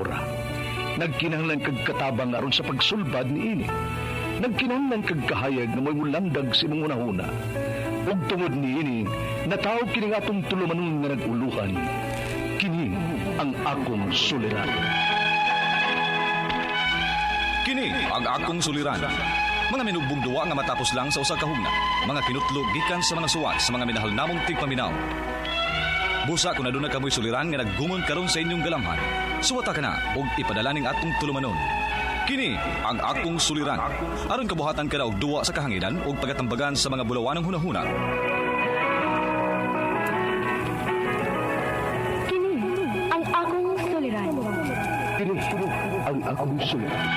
Adlaw ra. Nagkinahanglan kag katabang aron sa pagsulbad niini. Nagkinahanglan kag kahayag nga mo'y mulamdag sa imong hunahuna. Ug tungod niini, natawo kining atong tulumanon nga nag-uluhan. Kini ang akong suliran. Kini ang akong suliran. Mga minugbong duwa nga matapos lang sa usa ka hugna. Mga kinutlog gikan sa mga suwat sa mga minahal namong tigpaminaw. Busa kung aduna kamoy suliran nga naggumon karon sa inyong galamhan. Suwata ka na og ipadala ning atong tulumanon. Kini ang akong suliran. Aron kabuhatan ka na og duwa sa kahanginan ug pagatambagan sa mga bulawanong hunahuna. Kini ang akong suliran. Kini ang akong suliran.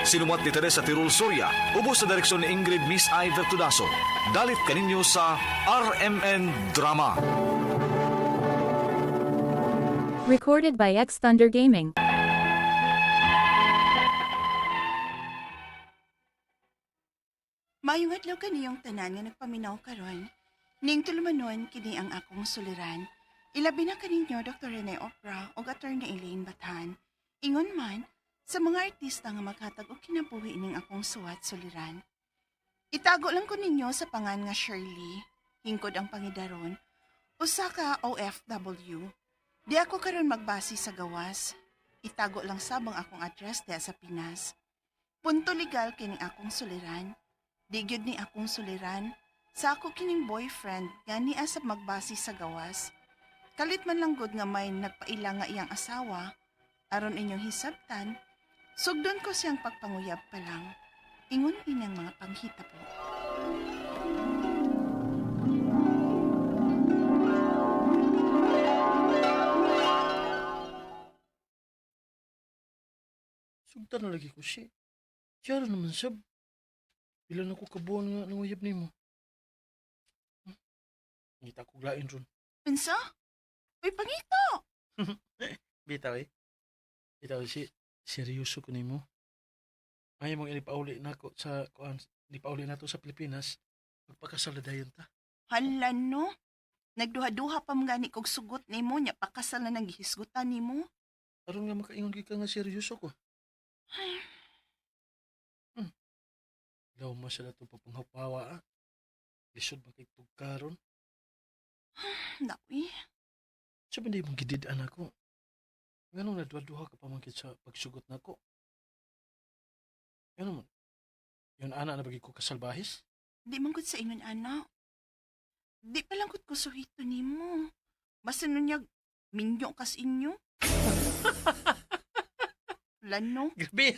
Sinumat ni Teresa Tirul Soria, ubos sa direksyon ni Ingrid Miss I. Vertudaso. Dalit kaninyo sa RMN Drama. Recorded by X Thunder Gaming. Maayong adlaw kaniyong tanan nga nagpaminaw karon. Ning tulumanon kini ang akong suliran. Ilabi na kaninyo Dr. Rene Opra ug Attorney Elaine Bathan. Ingon man sa mga artista nga maghatag og kinabuhi ning akong suwat suliran. Itago lang ko ninyo sa pangan nga Shirley, hingkod ang pangidaron, usa ka OFW. Di ako karon magbase sa gawas. Itago lang sabang akong address diha sa Pinas. Punto legal kini akong suliran. Di gyud ni akong suliran. Sa ako kining boyfriend nga niya sa magbasi sa gawas. Kalit man lang gud nga may nagpaila nga iyang asawa aron inyong hisabtan. Sugdon ko siyang pagpanguyab pa lang. Ingon inang mga panghita po. Sugtan na lagi ko siya. Siya ra naman sab. Pila na ko kabuan nga nanguyab nimo. Ngita ko lain ron. Unsa? Uy, pangito! Bitaw eh. Bitaw si seryoso ko nimo. Ay mong inipauli nako sa kuan, inipauli nato sa Pilipinas. Magpakasal na dayon ta. Hala no. Nagduha-duha pa mga gani kog sugot nimo nya pakasal na nanggihisgutan nimo. Aron nga makaingon gyud ka nga seryoso ko. Law mo sa datong pagpanghapawa ah. Lisod ba kay tugkaron? Nawi. Sa ba mong gidid-an ako? Nganong nadwa-duha ka pa man gid sa pagsugot nako? Ngano man? Yun ana na bagi ko kasalbahis? Di man gud sa ingon ana. Di pa lang gud ko suhito nimo. Basta nunyag minyo kas inyo. Lano, Grabe!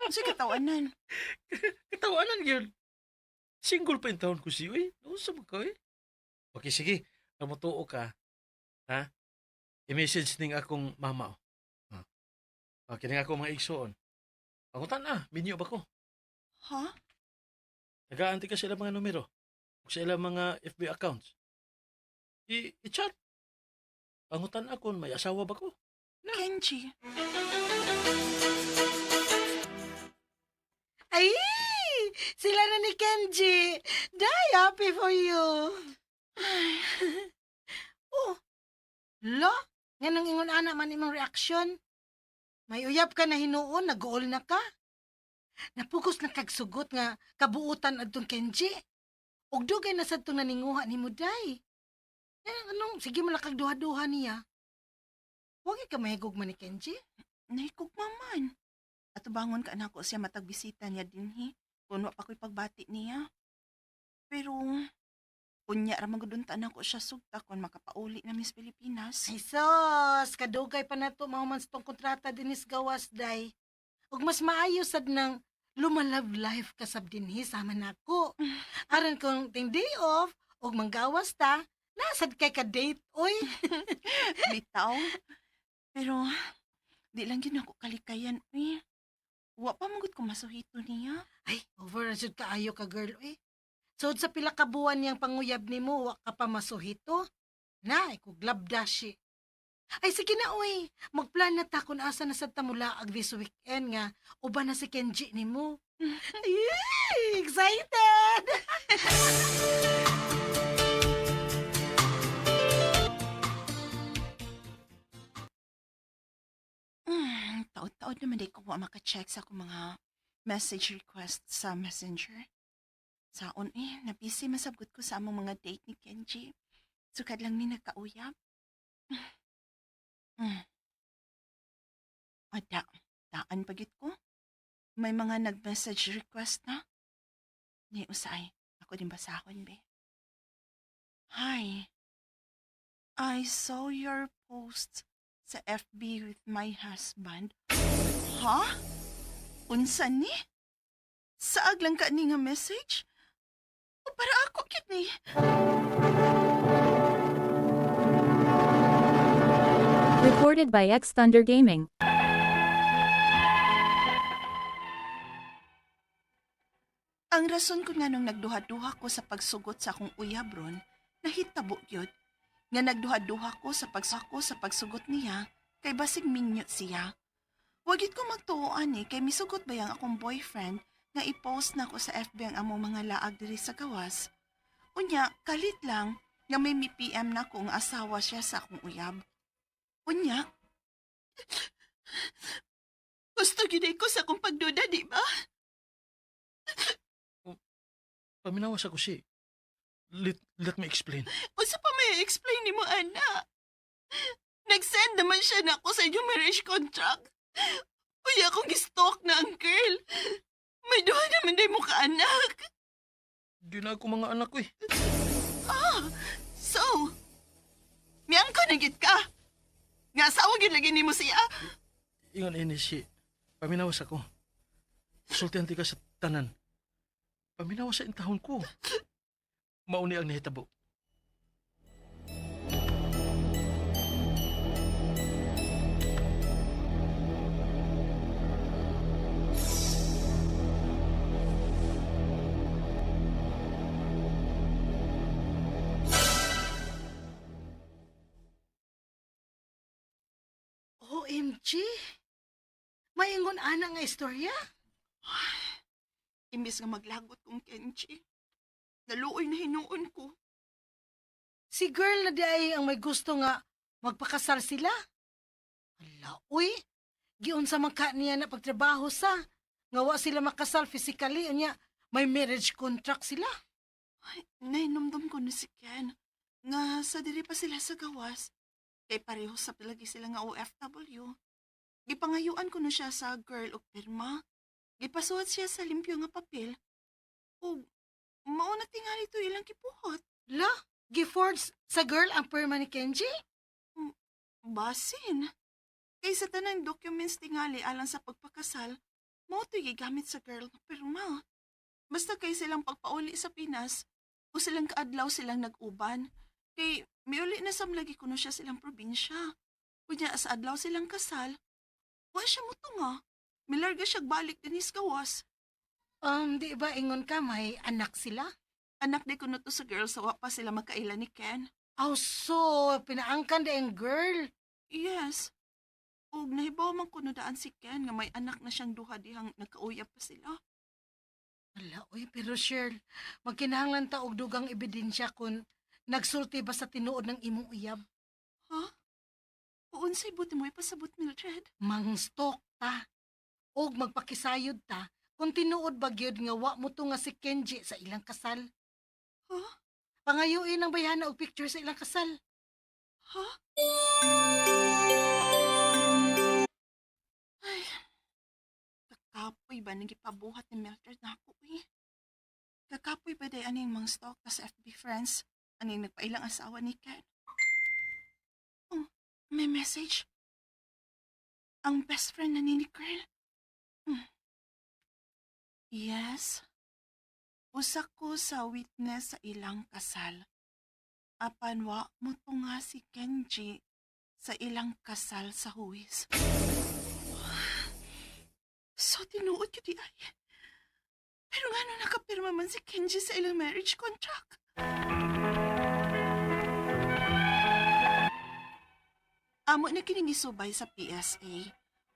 unsa katawanan? Katawanan yun. Single pa yung taon ko siyo eh. Nausa mo ka eh. Okay, sige. Kamutuo ka. Ha? I-message ning akong mama. Oh. Ha? Okay, ning akong mga igsoon. Pangutan ah, minyo ba ko? Ha? Nagaanti ka sa ilang mga numero. O sa ilang mga FB accounts. I-chat. Pangutan ako, may asawa ba ko? Kenji. Ay! Sila na ni Kenji! Day, happy for you! Oh, lo? Nga nang ingon ana man imong reaksyon. May uyab ka na hinuon, nag-uol na ka. Napugos na kagsugot nga kabuutan adtong Kenji. Ug dugay na sad tong naninguha nimo day. Eh, anong sige man lang kag duha-duha niya. Huwag ka mahigog man ni Kenji. Nahikog man. Atubangon ka nako siya matag bisita niya dinhi. Kun wa pa ko'y pagbati niya. Pero unya ra man gud unta nako siya sugta kon makapauli na Miss Pilipinas. Ay sos, kadugay pa nato mahuman sa tong kontrata dinis gawas day. Ug mas maayo sad nang lumalove life ka sab dinhi sama nako. Aron kung ting day off ug manggawas ta, nasad kay ka date oy. Bitaw. Pero di lang gyud ako kalikayan uy. Wa pa man gud ko masuhito niya. Ay, over na jud kaayo ka girl oy. So sa pila ka buwan niyang panguyab nimo wa ka pa masuhito. Na, ikuglab dashi. Ay sige na oy, magplan na ta kung asa na sad ta mulaag this weekend nga uban na si Kenji nimo. Ay, excited! Taod-taod naman di ko wa maka-check sa akong mga message request sa Messenger. Saon eh, nabisi masabgot ko sa among mga date ni Kenji. Sukad lang mi nagkauyab. Ada, daan pagit ko. May mga nag-message request na. Ni usay, ako din basahon be. Hi. I saw your post sa FB with my husband. Ha? Unsa ni? Saag lang ka ni nga message? O para ako kit ni? Recorded by X Thunder Gaming. Ang rason ko nga nung nagduha-duha ko sa pagsugot sa akong uyab ron, nahitabo gyud. Nga nagduha-duha ko sa pagsako sa pagsugot niya, kay basig minyot siya. Wagit ko magtuoan eh, kay misugot ba yang akong boyfriend nga i-post na ko sa FB ang among mga laag diri sa gawas. Unya, kalit lang nga may mi-PM na ko ang asawa siya sa akong uyab. Unya, gusto gyud ko sa akong pagduda, di ba? Paminawas ako si. Let me explain. Unsa pa may explain nimo, ana? Nag-send naman siya na ako sa inyong marriage contract. Uy, akong gi-stalk na ang girl. May duha naman day mo ka, anak. Di na ako mga anak ko eh. Ah, so, miyang ko nagit ka. Nga asawa gyud lagi nimo siya. Ingon ini si. Paminawas ako. Sultihan ti ka sa tanan. Paminawas sa intahon ko. Mauni ang nahitabo. OMG! Maingon ana nga istorya? Imbis nga maglagot kong Kenji. Naluoy na hinuon ko. Si girl na di ay ang may gusto nga magpakasal sila. Ala, uy! Giunsa man ka niya na pagtrabaho sa. Nga wa sila makasal physically, unya may marriage contract sila. Ay, nahinomdom ko na si Ken. Nga sa diri pa sila sa gawas. Kay pareho sa lagi sila nga OFW. Gipangayuan ko na siya sa girl og pirma. Gipasuhat siya sa limpyo nga papel. Ug mao na tingali to ilang kipuhot. La, gi-forge sa girl ang pirma ni Kenji? Basin. Kay sa tanang documents tingali alang sa pagpakasal, mao to gigamit sa girl nga pirma. Basta kay silang pagpauli sa Pinas, o silang kaadlaw silang nag-uban. Kay miuli na sam lagi kuno siya silang probinsya. Unya sa adlaw silang kasal, wa siya mutunga. Milarga siya balik dinis gawas. Di ba ingon ka may anak sila? Anak di kuno to sa girl sa wa pa sila magkaila ni Ken. Aw, so, pinaangkan di ang girl. Yes. Ug nahibaw man kuno daan si Ken nga may anak na siyang duha dihang nagkauyab pa sila. Ala, uy, pero Shirl, magkinahanglan ta og dugang ebidensya kung nagsulti ba sa tinuod ng imong uyab. Ha? Unsay buti mo ipasabot, Mildred? Mangstalk ta. Og magpakisayod ta kung tinuod ba gyud nga wa mo to nga si Kenji sa ilang kasal. Ha? Pangayuin ang bayhana og picture sa ilang kasal. Ha? Ay, kakapoy ba nagipabuhat ni Mildred na ako eh. Kakapoy ba day aning mga stalk ta sa FB friends? Aning nagpailang asawa ni Ken? Oh, may message. Ang best friend na ni Girl. Yes. Usa ko sa witness sa ilang kasal. Apan wa mo nga si Kenji sa ilang kasal sa huwis. So tinuod yun di ay. Pero nga no nakapirma man si Kenji sa ilang marriage contract. Amo na kining isubay sa PSA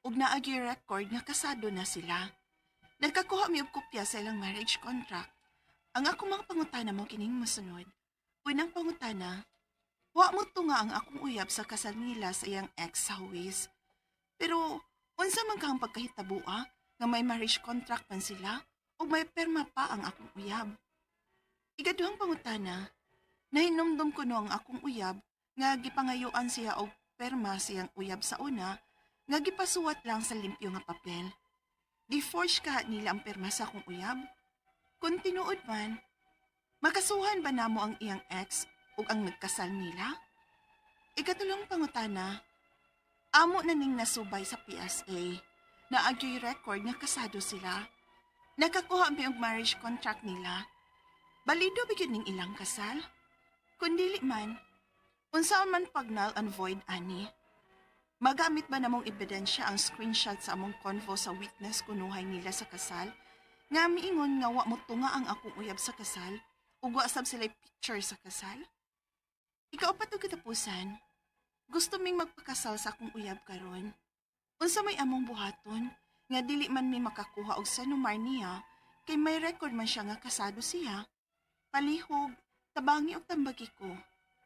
ug naagi record nga kasado na sila. Nagkakuha mi og kopya sa ilang marriage contract. Ang ako mga pangutana mo kining mosunod. Unang pangutana, wa mo tunga ang akong uyab sa kasal nila sa iyang ex sa huwis. Pero Unsa man kahang pagkahitabua nga may marriage contract man sila ug may perma pa ang akong uyab? Ikaduhang pangutana, nahinumdum kuno ang akong uyab nga gipangayuan siya og perma siyang uyab sa una nga gipasuwat lang sa limpyo nga papel. Gi-forge kaha nila ang perma sa akong uyab? Kung tinuod man, makasuhan ba namo ang iyang ex ug ang nagkasal nila? Ikatulong pangutana, amo na ning nasubay sa PSA na agyo'y record nga kasado sila. Nakakuha mi og marriage contract nila. Balido ba gyud ning ilang kasal? Kung dili man, unsaon man pag null and void ani? Magamit ba namong ebidensya ang screenshot sa among convo sa witness kunuhay nila sa kasal? Nga miingon nga wa mo tunga ang akong uyab sa kasal ug wa sab sila picture sa kasal? Ikaupat ug katapusan, gusto ming magpakasal sa akong uyab karon. Unsa may among buhaton nga dili man mi makakuha og CENOMAR niya kay may record man siya nga kasado siya? Palihog, tabangi og tambagi ko.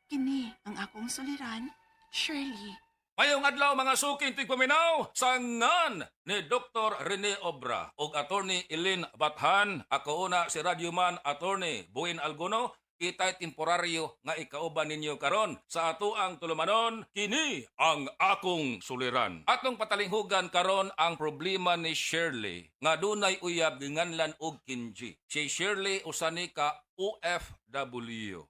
Kini ang akong suliran, Shirley. Mayong adlaw, mga suking tigpaminaw, sangan ni Dr. Rene Obra ug Attorney Eileen Bathan. Ako una si Radyoman Attorney Buin Alguno. Kita'y temporaryo nga ikauban ninyo karon sa atoang tulumanon, kini ang akong suliran. Atong patalinghugan karon ang problema ni Shirley nga dunay uyab ginganlan og Kenji. Si Shirley usa ni ka OFW.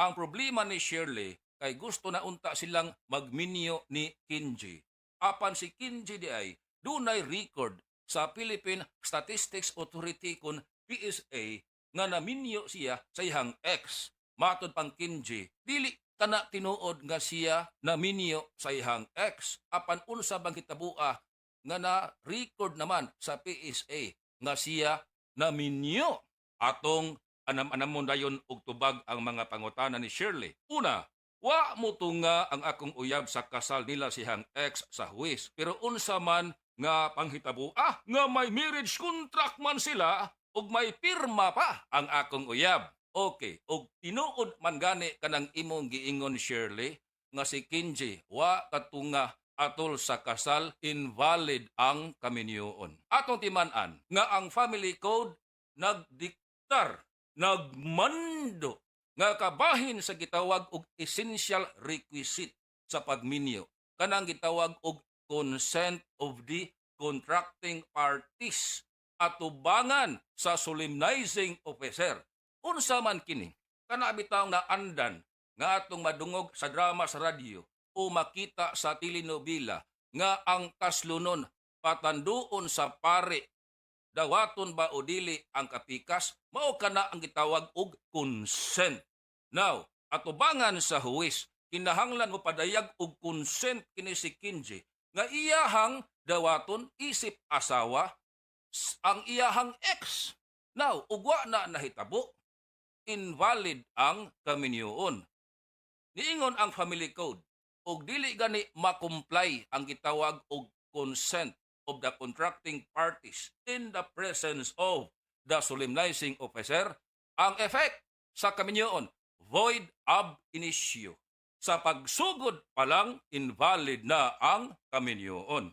Ang problema ni Shirley kay gusto na unta silang magminyo ni Kenji. Apan si Kenji di ay dunay record sa Philippine Statistics Authority kon PSA nga naminyo siya sa iyang ex. Matod pang Kenji, dili kana tinuod nga siya naminyo sa iyang ex. Apan unsa bang hitabua nga na record naman sa PSA nga siya naminyo? Atong anam-anamon dayon og tubag ang mga pangutana ni Shirley. Una, wa mo tunga ang akong uyab sa kasal nila siyang ex sa huwis. Pero unsa man nga panghitabo nga may marriage contract man sila ug may pirma pa ang akong uyab? Okay, og tinuod man gani kanang imong giingon, Shirley, nga si Kenji wa katunga atol sa kasal, invalid ang kaminyoon. Atong timan-an nga ang family code nagdiktar, nagmando nga kabahin sa gitawag og essential requisite sa pagminyo, kanang gitawag og consent of the contracting parties atubangan sa solemnizing officer. Unsa man kini? Kana bitaw naandan nga atong madungog sa drama sa radyo o makita sa telenovela nga ang kaslunon patanduon sa pare, dawaton ba o dili ang kapikas, mao kana ang gitawag og consent. Now, atubangan sa huwis, kinahanglan mo padayag og consent kini si Kenji nga iyahang dawaton isip asawa ang iyahang ex. Now, ug wa na nahitabo, invalid ang kaminyoon. Niingon ang family code, og dili gani ma-comply ang gitawag og consent of the contracting parties in the presence of the solemnizing officer, ang effect sa kaminyoon, void ab initio. Sa pagsugod pa lang, invalid na ang kaminyoon.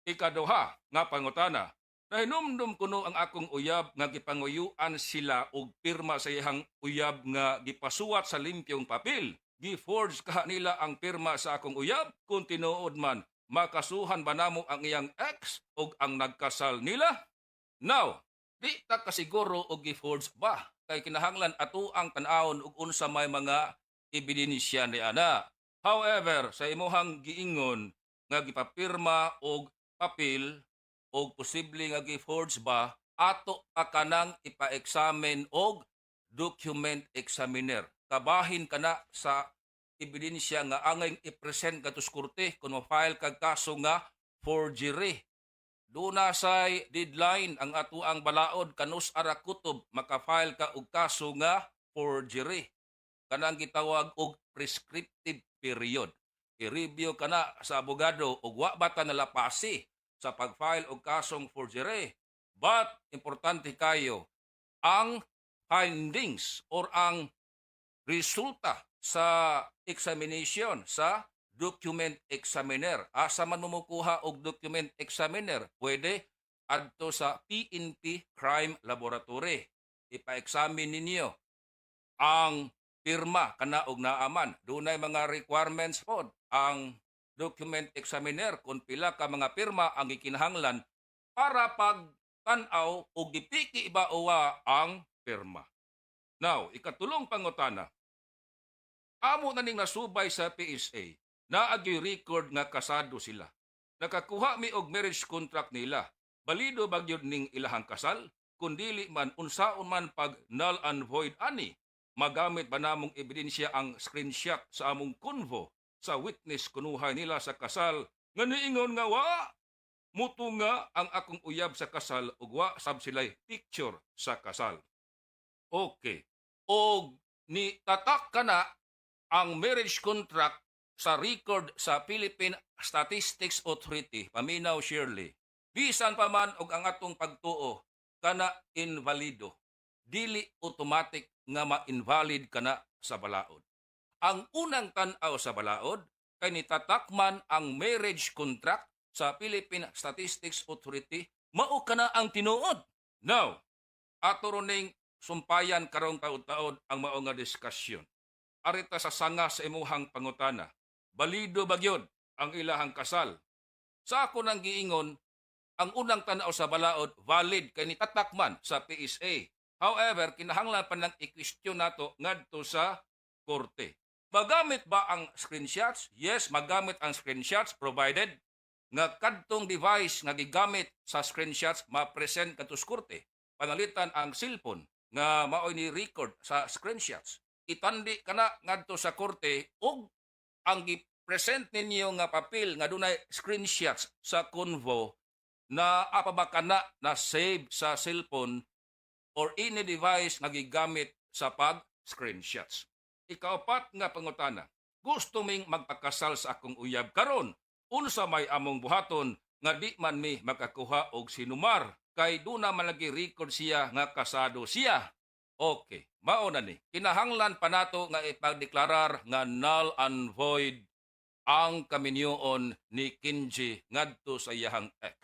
Ikaduha nga pangutana, nahinumdum kuno ang akong uyab nga gipanguyuan sila og pirma sa iyang uyab nga gipasuwat sa limpyong papel. Gi-forge kaha nila ang pirma sa akong uyab? Kung tinuod man, makasuhan ba namo ang iyang ex og ang nagkasal nila? Now, di ta kasiguro og gi-forge ba kay kinahanglan ato ang tan-awon og unsa may mga ebidensya ni ana. However, sa imuhang giingon nga gipapirma og papel og posible nga gi-forge ba, ato pa kanang ipa-examine og document examiner. Kabahin kana sa ebidensya nga angay i-present kadto sa korte kung ma-file kag kaso nga forgery. Duna say deadline ang atuang balaod kanus ara kutob maka-file ka og kaso nga forgery. Kanang gitawag og prescriptive period. I-review kana sa abogado og wa ba ta nalapasi sa pag-file og kasong forgery. But importante kayo ang findings or ang resulta sa examination sa document examiner. document examiner. Asa man mo mokuha og document examiner? Pwede adto sa PNP Crime Laboratory. Ipa-examine ninyo ang pirma kana og naaman. Dunay mga requirements pod ang document examiner kung pila ka mga pirma ang gikinahanglan para pag tan-aw og gipiki ba o wa ang pirma. Now, ikatulong pangutana. Amo na ning nasubay sa PSA, naa gyoy record nga kasado sila. Nakakuha mi og marriage contract nila. Balido ba gyud ning ilahang kasal? Kung dili man, unsaon man pag null and void ani? Magamit ba namong ebidensya ang screenshot sa among convo sa witness kunuhay nila sa kasal nga niingon nga wa mutunga ang akong uyab sa kasal ug wa sab sila'y picture sa kasal? Okay. Og ni tatak kana ang marriage contract sa record sa Philippine Statistics Authority, paminaw, Shirley. Bisan pa man og ang atong pagtuo kana invalido, dili automatic nga ma-invalid kana sa balaod. Ang unang tan-aw sa balaod kay nitatakman ang marriage contract sa Philippine Statistics Authority, mao kana ang tinuod. Now, ato ning sumpayan karong taud-taod ang mao nga diskusyon. Arita sa sanga sa imuhang pangutana. Balido ba gyud ang ilahang kasal? Sa ako nang giingon, ang unang tanaw sa balaod, valid kay nitatakman sa PSA. However, kinahanglan pa nang i-question nato ngadto sa korte. Magamit ba ang screenshots? Yes, magamit ang screenshots provided nga kadtong device nga gigamit sa screenshots ma-present kadto sa korte. Panalitan ang cellphone nga maoy ni record sa screenshots. Itandi kana ngadto sa korte ug ang gi-present ninyo nga papel nga dunay screenshots sa convo na apa ba kana na save sa cellphone or any device nga gigamit sa pag screenshots. Ikaapat nga pangutana. Gusto ming magpakasal sa akong uyab karon. Unsa may among buhaton nga di man mi makakuha og sinumar kay duna man lagi record siya nga kasado siya? Okay, mao na ni. Kinahanglan pa nato nga ipagdeklarar nga null and void ang kaminyoon ni Kenji ngadto sa iyahang ex.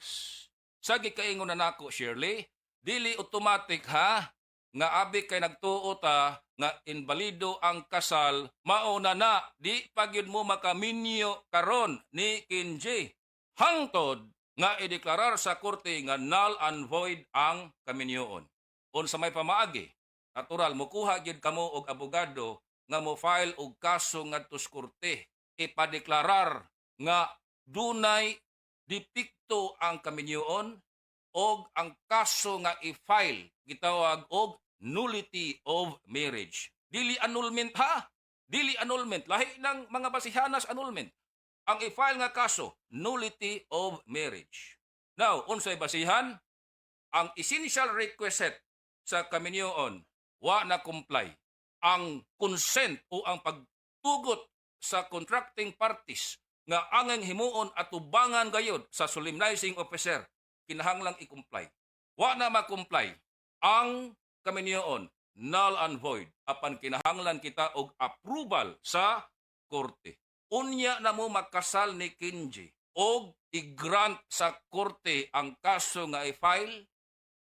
Sa gikaingon na nako, Shirley, dili automatic ha nga abi kay nagtuo ta nga inbalido ang kasal, mao na na, di pa gyud mo makaminyo karon ni Kenji. Hangtod nga ideklarar sa korte nga null and void ang kaminyoon. Unsa may pamaagi? Natural, mukuha gyud kamo og abogado nga mo file og kaso ngadto sa korte. Ipadeklarar nga dunay depekto ang kaminyoon og ang kaso nga i-file gitawag og nullity of marriage. Dili annulment ha. Dili annulment. Lahi ng mga basihanas annulment. Ang i-file nga kaso, nullity of marriage. Now, unsay basihan? Ang essential requisite sa kaminyoon, wa na comply. Ang consent o ang pagtugot sa contracting parties nga angay himuon atubangan gayod sa solemnizing officer, kinahanglang i-comply. Wa na ma-comply ang kaminyoon, null and void, apan kinahanglan kita og approval sa korte. Unya na mo makasal ni Kenji og i-grant sa korte ang kaso nga i-file,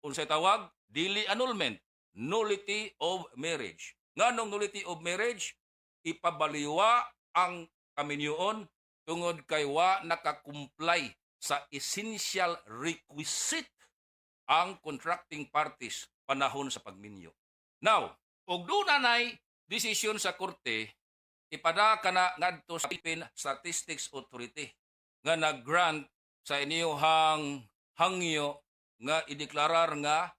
unsay tawag? Dili annulment, nullity of marriage. Nganong nullity of marriage? Ipabaliwa ang kaminyoon tungod kay wa nakakumply sa essential requisite ang contracting parties panahon sa pagminyo. Now, og doon nay desisyon sa korte, ipada kana ngadto sa Philippine Statistics Authority nga nag-grant sa inyuhang hangyo nga ideklarar nga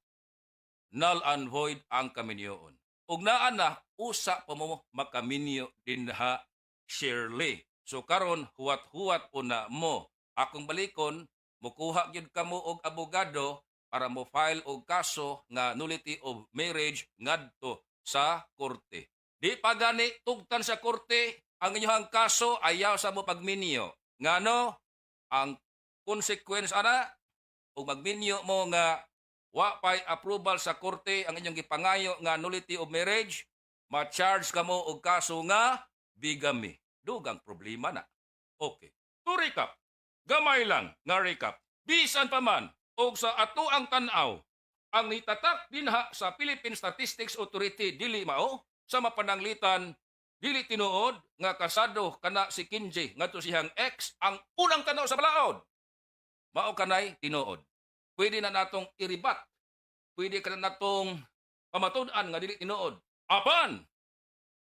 null and void ang kaminyoon. Ug naa na, usa pa mo makaminyo dinha, Shirley. So karon huwat-huwat una mo. Akong balikon, mukuha gyud kamo og abogado para mo file og kaso nga nullity of marriage ngadto sa korte. Di pa gani tugtan sa korte ang inyong kaso, ayaw sa mo pagminyo. Ngano ang consequence ana ug magminyo mo nga wa pay approval sa korte ang inyong gipangayo nga nullity of marriage, ma-charge kamo og kaso nga bigamy. Dugang problema na. Okay. To recap, gamay lang nga recap. Bisan pa man og sa ato ang tan-aw, ang nitatak dinha sa Philippine Statistics Authority dili mao sa mapananglitan dili tinuod nga kasado kana si Kenji ngadto siyang ex ang unang tanaw sa balaod. Mao kanay tinuod. Pwede na natong i-rebut. Pwede ka na natong pamatud-an nga dili tinuod. Apan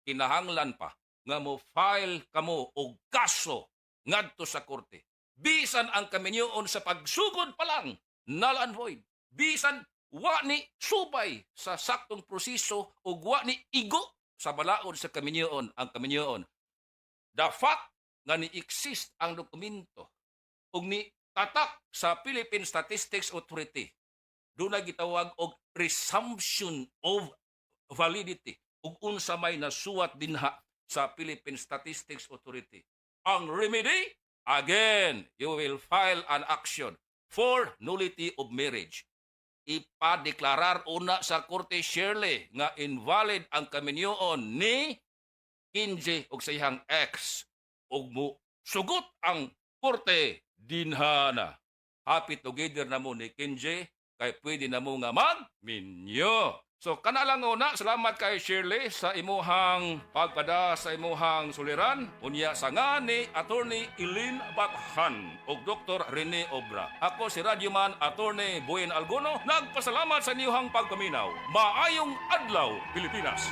kinahanglan pa nga mo file kamo og kaso ngadto sa korte. Bisan ang kaminyoon sa pagsugod pa lang, null and void. Bisan wa ni subay sa saktong proseso ug wa ni igo sa balaod sa kaminyoon ang kaminyoon. The fact nga ni-exist ang dokumento ug ni tatak sa Philippine Statistics Authority, doon na gitawag og presumption of validity ug unsa may nasuwat dinha sa Philippine Statistics Authority. Ang remedy, again, you will file an action for nullity of marriage. Ipadeklarar una sa korte, Shirley, nga invalid ang kaminyoon ni Kenji og sa iyang ex ug mo sugot ang korte dinhana. Happy together na mo ni Kenji kay pwede na mo nga magminyo. So kana lang una, salamat kay Shirley sa imuhang pagpada sa imuhang suliran. Unya sa nga ni Attorney Eileen Bathan ug Dr. Rene Obra. Ako si Radyoman Attorney Buen Alguno, nagpasalamat sa inyong pagpaminaw. Maayong adlaw, Pilipinas.